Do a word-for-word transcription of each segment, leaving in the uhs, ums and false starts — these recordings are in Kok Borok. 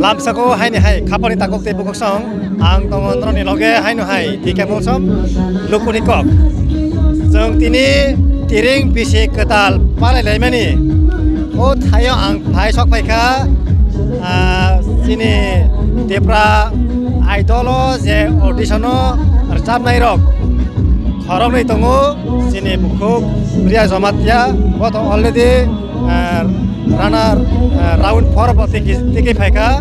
Lamsako haini hai khapani takok tei bukhuk song ang tongo norokni loge haino hai T K Molsom lukuni kok. Chwng tini tiring bisi kwtal palai laimani. O thaio ang phai sok phaikha, ah, chini Tipra Idol o je audition o rwchapnai rok khoroknwi tongo, chini bukhuk Priya Jamatia, bo to already, ah, runner, ah, round four bo tiki, tiki phaikha.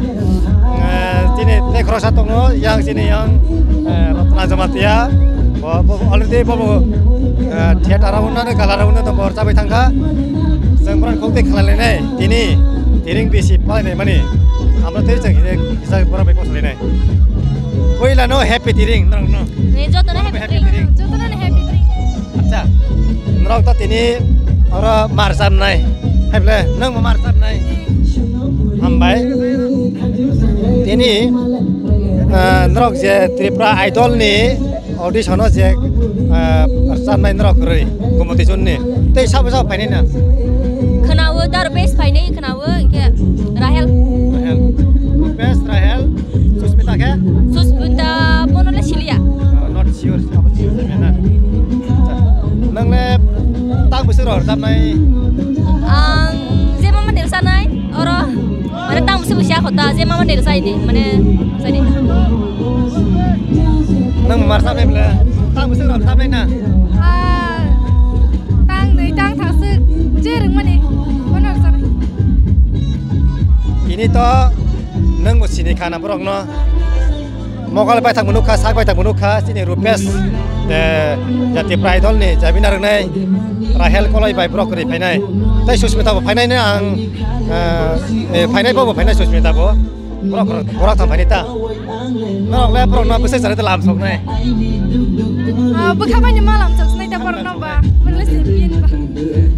Ah, chini tei khoroksa tongo, yang chini yang, ah, Ratna Jamatia. Bo, bo already bo, bo, ah, theater round na gala round na bor chabai thangkha. Chwng borok kok tei khlai lainai, tini, tiring bisi palai nai mani. Amo tei chwng hine kisa borok bai kosoi lainai. Puila no happy tiring, norok no. Ni joto no happy tiring. Joto no happy tiring. Acha, norok to tini oro mar chamnai. Hai ble, nwng bo mar chamnai. Hambai. Tini, ah, norok je Tripura Idol ni audition o je, ah, chamnai norok kwrwi, competition ni. Tei sabo sabo phainai na? Khwnawo, taro base phainai khwnawo, hwnkhe Rahel. Rahel. Base Rahel, Susmita khe? Susmita bono le siliya. Ah, not sure, abo sure se mena. Acha. Nwng le tang bwswk rok rwchapnai? Ang je mama nirsanai, oro. Mane tang bwswk bwsya kho ta, je mama nirsaini, mane saini. Nwng mar chamnai bwle? Tang bwswk rok chamnai na? Ah, tang nwi tang thaswk je rwngmani bono rwchabnai. Tini to nwng bo sini khana borok no. Mokol bai thangbo nukha, sak bai thangbo nukha, chini Rupesh, eh, jati prai dol ni jabina rwnai Rahel Koloi bai borok kwrwi phainai. Tei Susmita bo phainai no ang, eh, eh, phainai bo bo phainai Susmita bo. Borok, borok, borok thang phainai ta. Norok le borok no bwsai chari ta lam sok nai. Ah, bwkha bai ni ma lam sok sinai ta borok no ba. Mane le champion ba.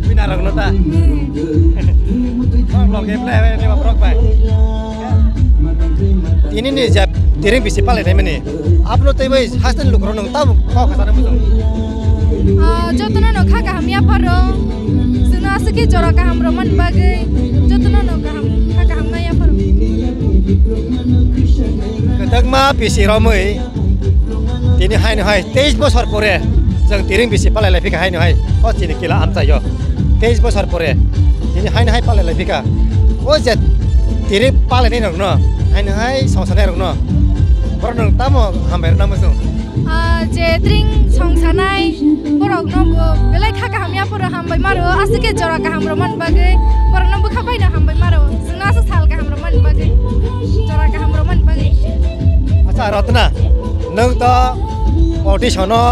Bina rok no ta. Hmm. Borok log game le, le borok bai. Tini ni jab tiring bisi palai nai mani. Ablo tei bai hasten lukro nung tabuk kok khasana muchung. Ah, jotono no kha kaham yapharo. Chwngno aswk khe jora kaham rwmani bagwi jotono no kaham, kha kaham nai yapharo. Kwthangma bisi romwi tini haino hai teis bosor pore chwng tiring bisi palai lai phikha haino hai o chini kila amchaio. Teis bosor pore tini haino hai palai lai phikha. O je tiring palai nai rokno haino hai songsa nai rokno borok nung tamo hambai rwna muchung. Ah, je tring song sanai borok no bo belai kha kaham yapharo hambai maro, aswk khe jora kaham rwmani bagwi borok no bwkha bai no hambai maro, chwngno aswk sal kaham rwmani bagwi, jora kaham rwmani bagwi. Acha Ratna, nwng to audition o,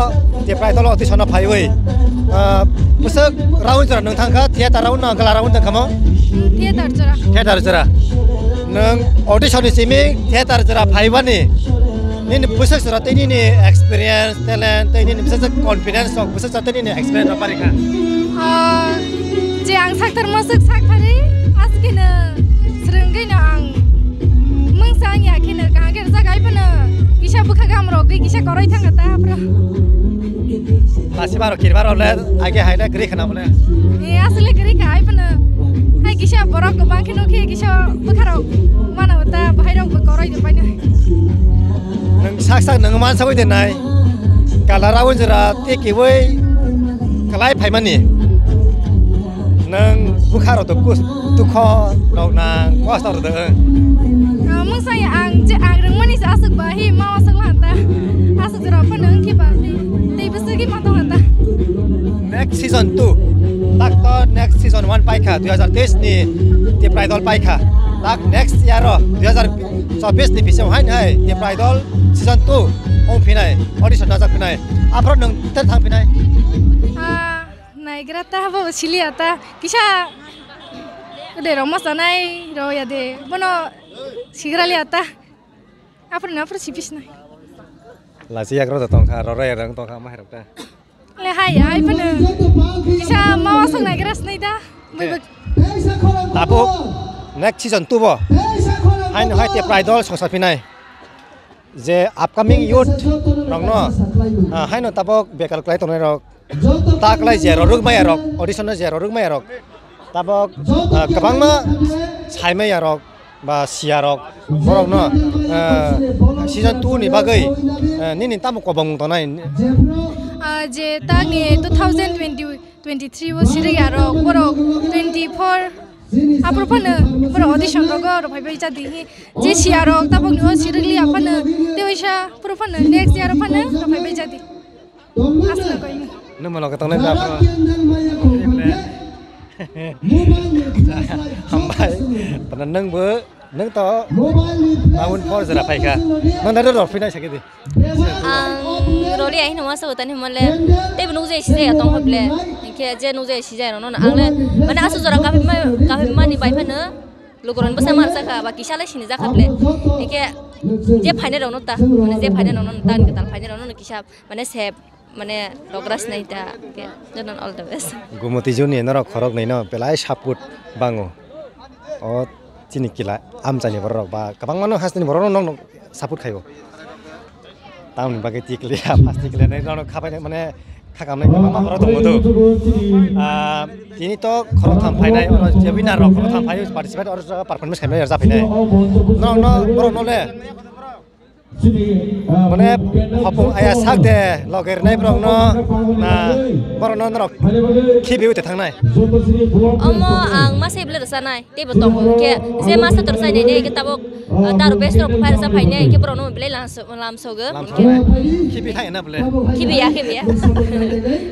Tipra Idol audition o phaiwi, ah, bwswk round jora nwng thangkha, theater round no gala round thangkha mo? Hmm, theater jora. Theater jora. Nwng audition ni simi theater jora phaibani. Nini bwswk jora tei nini experience, talent, tei nini bwswk confidence rok, bwswk jora tei nini experience rok bari kha? Ah, je ang sakthar masuk sakthari, askino swrwngwi no ang mungsa ang ya kheno kaham khe rwjak ai phano kisa bwkha gam rok gwi kisa koroi thangkha ta aphra. Lasi baro kir baro le age hai le gri khana bole. E asle gri kha ai phano. Hai kisa borok kwbang kheno khe kisa bwkha rok mana ta bahai rok bo koroi de paina. Nwng sak sak nwng man sawi de nai. Kala rawi jora te kiwi kalai phaimani. Nwng bwkha rok to kus dukho rok nang kosto rok de. Mung sai ang je ang rwngmani se aswk ba hi ma aswk lan ta. Aswk jora phano wngkhe ba tei bwswk ma tong ta. Next season two. Tak to next season one paikha, dui hazar teis ni Tipra Idol paikha. Tak next year o, dui hazar chobbish ni bising hai hai Tipra Idol season two ong phinai audition najak phinai. Aphro nwng ter thang phinai. Ah, naigra ta bo siliya ta. Kisa de roma sanai ro ya de. Bono sigra liya ta. Aphro na aphro sibis nai. Lasi yagra da tongkha, rora ya rang tongkha, ma herok ta. Le hai, ai phano. Kisa mawa song nai gra snai da. Tabuk next season two bo. Haino hai Tipra Idol songsa phinai. Je upcoming youth rokno, ah, haino tabuk bekal klai tongnai rok. Ta klai je roruk maya rok, audition no je roruk maya rok. Tabuk, ah, kwbangma sai maya rok. ba siyarok borokno, eh, season two ni bagwi, eh, nini tamo kobong tongnai? Ah, je tangni two thousand twenty, twenty-three o sirwi arok borok twenty-four aphuru phano borok audition rogo rok phaibai jadi hi je siyarok tabok ni o sirwi aphano tewaisa aphuru phano next year o phano rok phaibai jadi. Aswk koi ni. Nung mano kotong nai ba bro. Hambai. Pernah nung bo, nung to. Tahun four jera phaikha. Nung dari rok phinai sakidi. Ang roli ahi numa sa utani mole. Te nung je sije ya tong hoble. Inke je nung je sije no no ang le. Mane asu jora kaphima kaphima ni bai phano. Lukuron bwsa mar jakha ba kisa lai sini jakha ble. Inke je phainai rok no ta. Mane je phainai rok no ta ni tal phainai rok no kisa. Mane sep, mane logra sinai ta, ke, jotono all the best. Gumoti juni norok khorok nai no belai support bango. O chini kila amchani borok ba kwbangma no hasteni borok no nokno support khaio. Tamoni bagwi tikliya, pas tikliya nai norok khabai mane khakam nai kwbangma borok tongo do. Ah, tini to khorok tham phainai, oro je winner rok khorok tham phainai participate oro jaga performance khainai oro japhainai. No, no, borok no le. Mane hopung aya sak de loge rwnai borok no na borok no norok khibi ute thangnai. Omo ang masa ible rwchanai teibo tongo hwnkhe je masa to rwchai nai hwnkhe tabok taro best rok phai rwcha phainai hwnkhe borok no belai lamsogo hwnkhe khibi thai na bole khibi ya khibi ya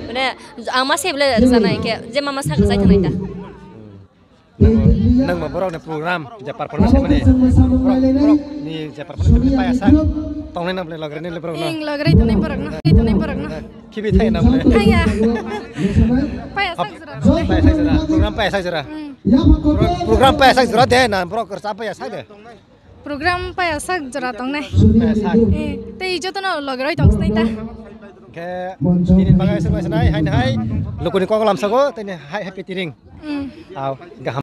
mane ang masa ible rwchanai hwnkhe je mama sak rwchai thangnai ta. Nang, nang ma borok ni program je performance khaimani. Borok, borok ni je performance khaimani paya sak. Tongnai na bole logre ni le borok no. Ing logre tongnai borok no. Tongnai borok no. Khibi thai na bole. Thaya. Paya sak jora. Paya sak jora. Program paya sak jora. Hmm. Program paya sak jora de na borok kersa paya sak de. Program paya sak jora tongnai. Paya sak. Eh, tei jotono logiroi tong sinai ta. Khe tini bagai sung sinai hai hai. Lukuni kok lam sago tini hai happy tiring. Hmm. Au gaham.